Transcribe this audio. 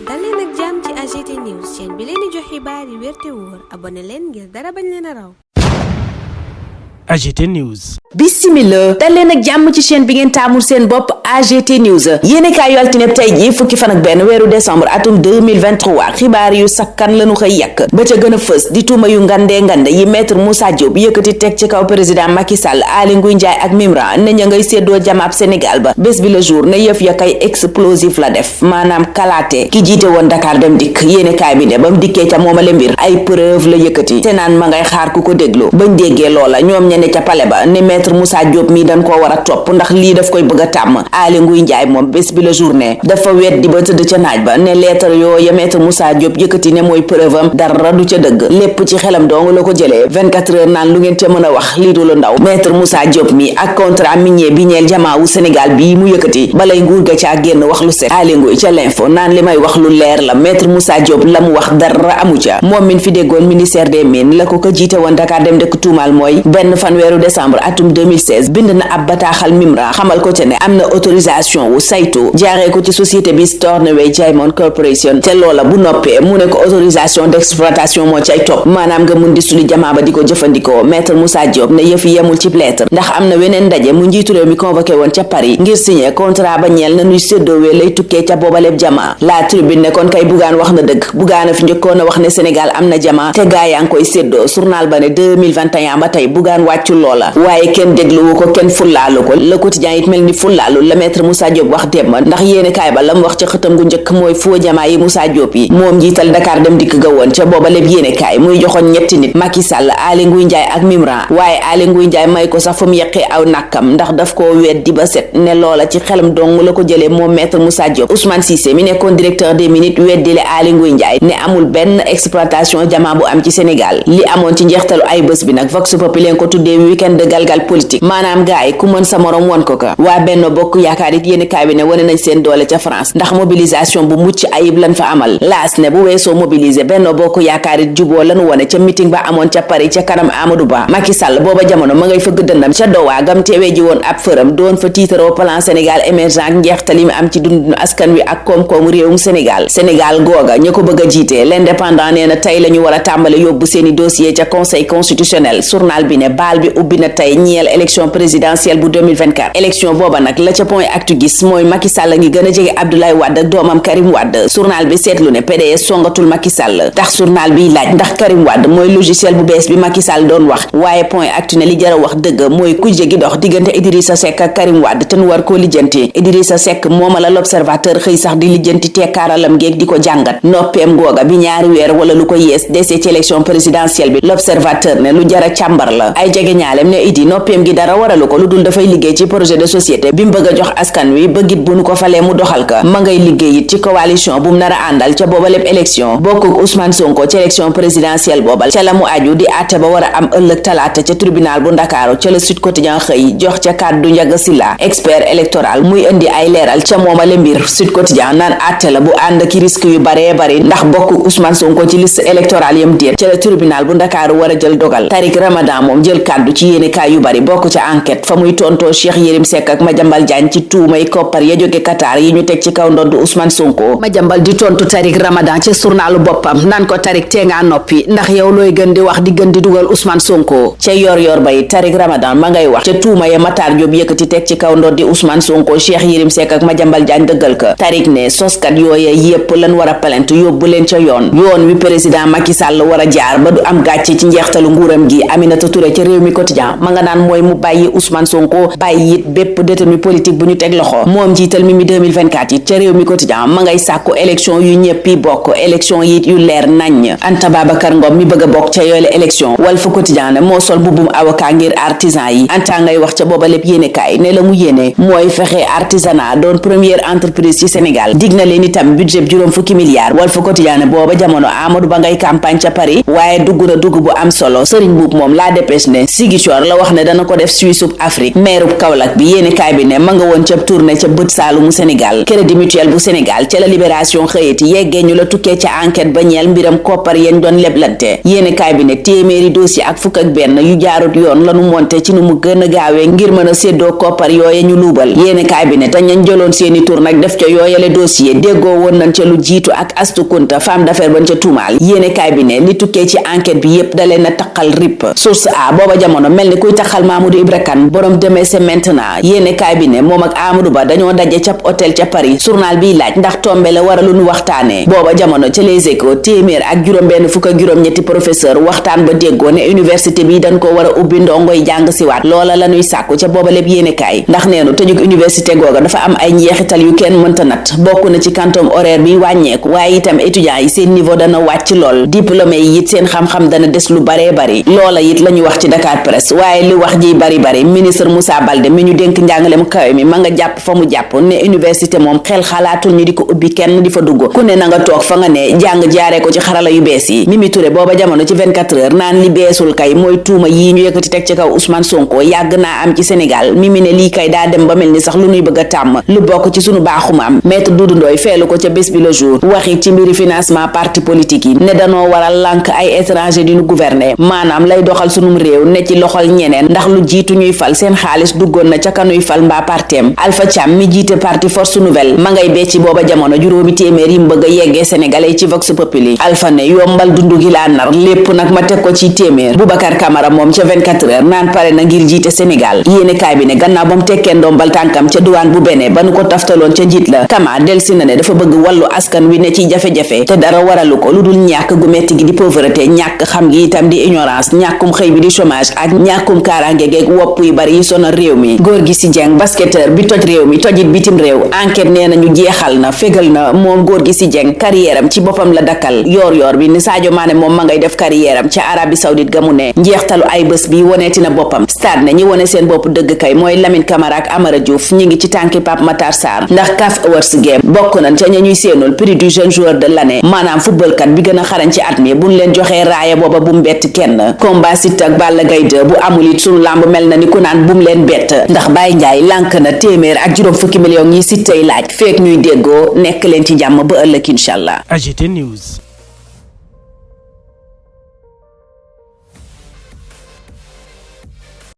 dal leen ak jàmm ci AGT News chaîne bi leen di jox xibaar yi wér te wóor abonné leen ngir dara bañ leen a raw. AGT News. Bismillah dal leen ak jàmm ci chaîne bi ngeen taamul seen bopp AGT News yéenekaay yu altine tey ji fukki fan ak benn weeru décembre atum 2023 xibaar yu sakkan lañu xëy yàkk ba ca gën a fës di tuuma yu ngande yi maître Moussa Diop yëkkati teg ci kaw président Macky Sall Aly Ngouille Ndiaye ak Mimran ne ña ngay séddoo jamaab Sénégal ba bés bi le jour ne yëf ya kay explosif la def maanaam kalaate ki jiite woon Dakar Dem Dikk yéenekaay bi ne ba mu dikkee ca moomale mbir ay preuve la yëkkati te naan ma ngay xaar ku ko déglu bañ déggee loola ñoom ña ne ca pale ba ne maître Moussa Diop mi dañ koo war a topp ndax lii daf koy bëgg a tàmm Aly Ngouille Ndiaye moom bés bi la journée dafa weddi ba tëdd ca naaj ba ne lettre yoo ya maître Moussa Diop yëkkati ne mooy preuve am dara du ca dëgg lépp ci xelam dong la ko jëlee 24 heures naan lu ngeen ca mën a wax lii du lu ndaw maître Moussa Diop mi ak contrat minier bi ñeel jamaawu Sénégal bii mu yëkkati balay nguur ga caa génn wax lu set Aly Ngouille ca l'info naan li may wax lu leer la maître Moussa Diop la mu wax dara amu ca moom min fi déggoon ministère des mines la ko jiite woon Dakar Dem Dikk tuumaal mooy benn fanweeru décembre atum 2016 bind na ab bataaxal Mimran xamal ko ca ne am na autorisation wu saytu jaaree ko ci société bi Stornoway Diamond Corporation te loola bu noppee mu ne ko autorisation d'exploitation moo cay topp maanaam nga mun di suli jamaa ba di ko jëfandikoo maître Moussa Diop ne yëf yemul ci lettre ndax am na weneen ndaje mu njiitu réew mi convoqué woon ca Paris ngir signé contrat ba ñeel na nuy séddoowee lay tukkee ca boobaleb jamaa la tribune ne kon kay Bougane wax na dëgg Bougane fi njëkkoon a wax ne Sénégal am na jamaa te gaa yaa ngi koy séddoo journal ba ne 2021 ba tey Bougane wàccu loola waaye kenn dégluwu ko kenn fullaalu ko Le Quotidien it mel ni fullaalu la maître Moussa Diop wax démb ndax yéene kaay ba la mu wax ca xëtam gu njëkk mooy foo jamaa yi Moussa Diop yi moom njiital Dakar Dem Dikk ga woon ca booba lépp yéene kaay muy joxoon ñetti nit Macky Sall Aly Ngouille Ndiaye ak Mimran waaye Aly Ngouille Ndiaye may ko sax fu mu yeqee aw nàkkam ndax daf koo weddi ba set ne loola ci xelam dong la ko jëlee moom maître Moussa Diop Ousmane Cissé mi nekkoon directeur des mines weddile Aly Ngouille Ndiaye ne amul benn exploitation jamaa bu am ci Sénégal li amoon ci njeextalu ay bés bi nag Vox Populi leen ko tuddee week-end de galgal politique maanaam gaay ku mën sa morom won ko ka waa Benno Bokk Yaakaar it yéeni kaay bi ne wane nañ seen doole ca France ndax mobilisation bu mucc ayib lan fa amal laas ne bu weesoo mobiliser Benno Bokk Yaakaar it juboo lanu wone ca meeting ba amoon ca Paris ca kanam Amadou Ba Macky Sall booba jamono ma ngay fëgg dëndam ca Dowa gam teewee ji woon ab fëram doon fa tiitaroo plan Sénégal émergent ak njeextali mi am ci dundinu askan wi ak koom-koomu réewum Sénégal googa ña ko bëgg a jiite l'indépendant nee na tey la ñu war a tàmbale yóbbu seeni dossier ca conseil constitutionnel journal bi ne baal bi ubbi na tey ñeel élection présidentielle bu 2024 élection booba nag la ca point actu gis mooy Macky Sall ngi gën a jege Abdoulaye Wade doomam Karim Wade journal bi seetlu ne PDS songatul Macky Sall tax journal bi laaj ndax Karim Wade mooy logiciel bu bees bi Macky Sall doon wax waaye point actu ne li jara wax dëgg mooy kujje gi dox diggante Idrissa Seck ak Karim Wade te nu war koo lijjanti Idrissa Seck mooma la l'observateur xëy sax di lijjanti tekkaaralam géeg di ko jàngat noppeem googa bi ñaari weer wala lu ko yees desee ci élection présidentielle bi l'observateur ne lu jara càmbar la ay jege ñaalem ne Idi noppeem gi dara waralu ko lu dul dafay liggéey ci projet de société bi mu bëgg a jox askan wi bëggit bu nu ko falee mu doxal ka ma ngay liggéey it ci coalition bu mu nar a àndal ca booba lépp élection bokkuk Ousmane Sonko ci élection présidentielle boobal ca la mu aju di àtte ba war a am ëllëg talaata ca tribunal bu Ndakaaru ca la Sud Quotidien xëy jox ca kàddu Ndiaga Sylla expert électoral muy indi ay leeral ca moomale mbir Sud Quotidien naan àtte la bu ànd ki risque yu baree bari ndax bokkuk Ousmane Sonko ci liste électorale yam déet ca la tribunal bu Ndakaaru war a jël dogal Tariq Ramadan moom jël kàddu ci yéene kaay yu bari bokk ca enquête fa muy tontoo Cheikh Yérim Seck ak Madiambal Diagne ci tuumay koppar ya jóge Qatar yi ñu teg ci kaw ndoddu Ousmane Sonko Madiambal di tontu Tariq Ramadan ca journalu boppam naan ko Tariq tee ngaa noppi ndax yow looy gën di wax di gën di dugal Ousmane Sonko ca yor bay Tariq Ramadan ma ngay wax ca tuuma ya Matar Diop yëkkati teg ci kaw ndoddi Ousmane Sonko Cheikh Yérim Seck ak Madiambal Diagne dëggal ka Tariq ne soskat yooye yépp lan war a plainte yóbbu leen ca yoon wi président Macky Sall war a jaar ba du am gàcce ci njeextalu nguuram gi Aminata Touré ca réew mi quotidien ma nga naan mooy mu bàyyi Ousmane Sonko bàyyi it bépp détenu politique bu ñu teg loxo moom jiital Mimi 2024 it ca réew mi quotidien ma ngay sàkku élection yu ñëppi bokk élection yi yu leer nañ Anta Babacar Ngom mi bëgg a bokk ca yooyle élection Walf Quotidien ne moo sol bubbum avocat ngir artisan yi Anta ngay wax ca booba lépp yéene kaay ne la mu yéene mooy fexe artisanat doon première entreprise ci Sénégal dig na leen itam budget juróom fukki milliards Walf Quotidien ne booba jamono Amadou Ba ngay campagne ca Paris waaye dugg na dugg bu am solo Serigne Mboup moom la dépêche ne Ziguinchor la wax ne dana ko def Suisse Afrique maire Kaolack bi yéene kaay bi ne ma nga woon ca tournée ca bët saalumu Sénégal. Crédit Mutuel bu Sénégal ca la Libération xëyati yeggee ñu la tukkee ca enquête ba ñeel mbiram koppar yañ doon leblante yéene kaay bi ne téeméeri dossier ak fukk ak benn yu jaarut yoon lanu monté ci nu mu gën a gaawee ngir mën a séddoo koppar yooye ñu luubal yéene kaay bi ne te ñañ jëloon seeni tur nag def ca yooyale dossier déggoo woon nañ ca lu jiitu ak Astu Kunta femme d'affaires bañ ca tuumaal yéene kaay bi ne li tukkee ci enquête bi yépp dalee na taqal rip source a booba jamono mel ni kuy taxal Mamadou Ibra Kane borom demee c'est maintenant yéene kaay bi ne moom ak Amadou Ba dañoo daje ca hôtel ca Paris journal biy laaj ndax tombe la war a lu nu waxtaanee booba jamono ca Les Échos téeméer ak juróom-benn fukk ak juróom-ñetti professeur waxtaan ba déggoo ne université bi dañ ko war a ubbi ndongoy jàng siwaat loola la ñuy sàkku ca booba lépp yéene kaay ndax neenu tëjug université googa dafa am ay njeexital yu kenn mënta nat bokk na ci quantum horaire bi wàññeeku waaye itam étudiants yi seen niveau dana wàcc lool diplômé yi it seen xam-xam dana des lu baree bari loola it la ñu wax ci Dakar Presse waaye li wax ji bari ministre Moussa Baldé mi ñu dénk njàngale mu kawe mi ma nga jàpp fa mu jàpp ne université moom xel xalaatul ñu di ko ubbi kenn di fa dugg ku ne na nga toog fa nga ne jàng jaaree ko ci xarala yu bees yi Mimi Touré booba jamono ci 24 heures naan li beesul kay mooy tuuma yii ñu yëkkati teg ci kaw Ousmane Sonko yàgg naa am ci Sénégal Mimi ne lii kay daa dem ba mel ni sax lu nuy bëgg a tàmm lu bokk ci sunu baaxum am maître Doudou Ndoye feelu ko ca bés bi le jour waxi ci mbiri financement parti politique yi ne danoo waral lànk ay étranger di nu gouverner maanaam lay doxal sunum réew ne ci loxol ñeneen ndax lu jiitu ñuy fal seen xaalis duggoon na ca kanuy fal mbaa partem Alpha Thiam mi jiite parti Force Nouvelle ma ngay becci booba jamono juróomi téeméer yi mu bëgg a yeggee sénégalais ci Vox Populi Alpha ne yombal dundu gi laa nar lépp nag ma teg ko ci téeméer Boubacar Camara moom ca 24 heures naan pare na ngir jiite Sénégal yéene kaay bi ne gannaaw ba mu tekkee ndombal tànkam ca duwaan bu Bénin ba nu ko taftaloon ca njiit la Kama delsi na ne dafa bëgg wàllu askan wi ne ci jafe-jafe te dara waralu ko lu dul ñàkk gu metti gi di pauvreté ñàkk xam gi itam di ignorance ñàkkum xëy bi di chômage ak ñàkkum kaaraange geeg wopp yu bari yi sonal réew mi góor gi si Dieng basketteur bi toj réew mi tojit bitim réew enquête nee nañu jeexal na fégal na moom góor gi si Dieng carrière am ci boppam la dakkal yoor bi ni Sadio Mané moom ma ngay def carrière am ca Arabie Saoudite ga mu ne njeextalu ay bés bi woneeti na boppam stade ne ñi wone seen bopp dëgg kay mooy Lamine Camara ak Amara Diouf ñi ngi ci tànki Pape Matar Sarr ndax CAF Awards Game bokk nañ ca ña ñuy séenul prix du jeune joueur de l'année maanaam footballkat bi gën a xarañ ci at mi buñ leen joxee raaya booba bu mu bett kenn combat Siteu ak Balla Gaye 2 bu amul it sunu lamb mel na ni ku naan bu mu leen bett ndax Baye Ndiaye lànk na téeméer ak juróom fukki millions yi Siteu laaj feek ñuy déggoo nekk leen ci jàmm ba ëllëg incha allah. AGT News.